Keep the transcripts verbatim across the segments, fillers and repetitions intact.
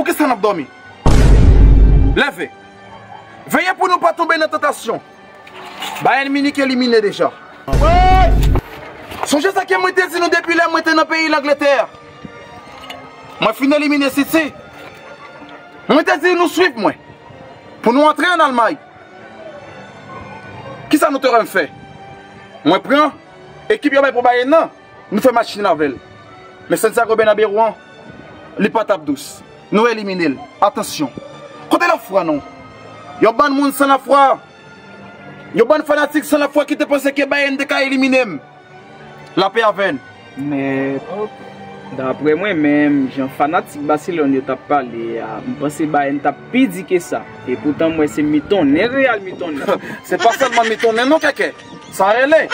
Kisa n ap dòmi? Leve! Veye pou nou pa tonbe nan tantasyon. Bayern Munich elimine deja. Sonje sa ke mwen te di nou depi lè mwen te nan peyi Langletè. Mwen fin elimine City. Mwen te di nou swiv mwen pou nou antre ann Almay. Kisa nou te wè m fè? Mwen pran ekip yo bay pou Bayern nan. Nou fè match nil avè l. Men Santiago Bernabéu an, li pa t ap dous. Nou elimine l. Atansyon. Kote lafwa nou? Yon bann moun san lafwa. Yon bann fanatik san lafwa ki te panse ke Bayern te ka elimine m. Lapè avè n. Men, dapre mwen menm, jan fanatik Barcelone yo t ap pale a, m panse Bayern t ap pi di ke sa. E poutan m wè se mitonnen Real mitonnen. Se pa sèlman mitonnen non kèkè. Sa rele.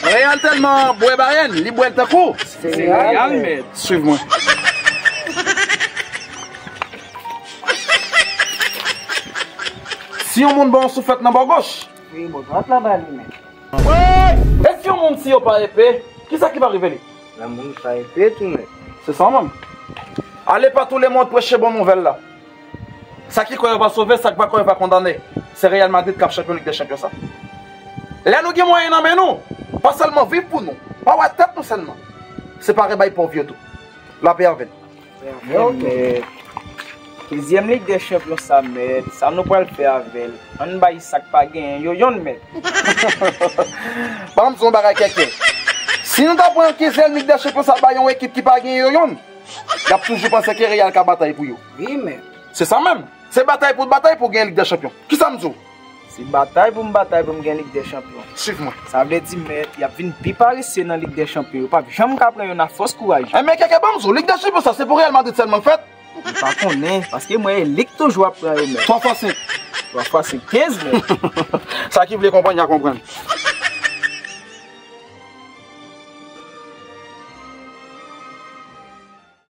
Real tèlman bwè Bayern, li bwè l tankou. Se Real, mèt. Swiv mwen. Si yon moun ba yon souflèt nan bò goch. Wi, bò dwat la ba li, mèt. E si yon moun si yo pa epe, kisa ki va rive li? Nan moun pa epe tou, mèt. Se sa menm. Ale pa tou le mond preche bon nouvèl la. Sa ki kwè yo va sove, sa k pa kwè yo va kondane. Se Real Madrid k ap chanpyon Lig dè Chanpyon sa. Lè nou gen mwayen nan men nou, pa sèlman viv pou nou, pa wè tèt nou sèlman. Separe bay pòv yo tou. Lapè avè n. Mèt, kenzyèm Lig dè Chanpyon sa, mèt, sa nou pral fè avè l? Ann bay sa k pa genyen yo yonn, mèt. Ban m di w yon bagay kèkè. Si nou ta pran kenzyèm Lig dè Chanpyon sa bay yon ekip ki pa genyen yo yonn, y ap toujou panse ke Real ka batay pou yo. Wi, mèt. Se sa menm. Se batay pou batay pou genyen Lig dè Chanpyon. Kisa m di w? Se batay pou m batay pou m gen Lig dè Chanpyon. Swiv mwen. Sa vle di, mèt, y ap vin pi parese nan Lig dè Chanpyon. Yo p ap janm ka pran youn a fòs kouraj. Enben, kèkè ban m di w, Lig dè Chanpyon sa, se pou Real Madrid sèlman l fèt? M pa konnen, paske m wè Lig toujou ap pran yo, mèt. Twa fwa senk. Twa fwa senk, kenz, mèt. Sa ki vle konprann, y a konprann.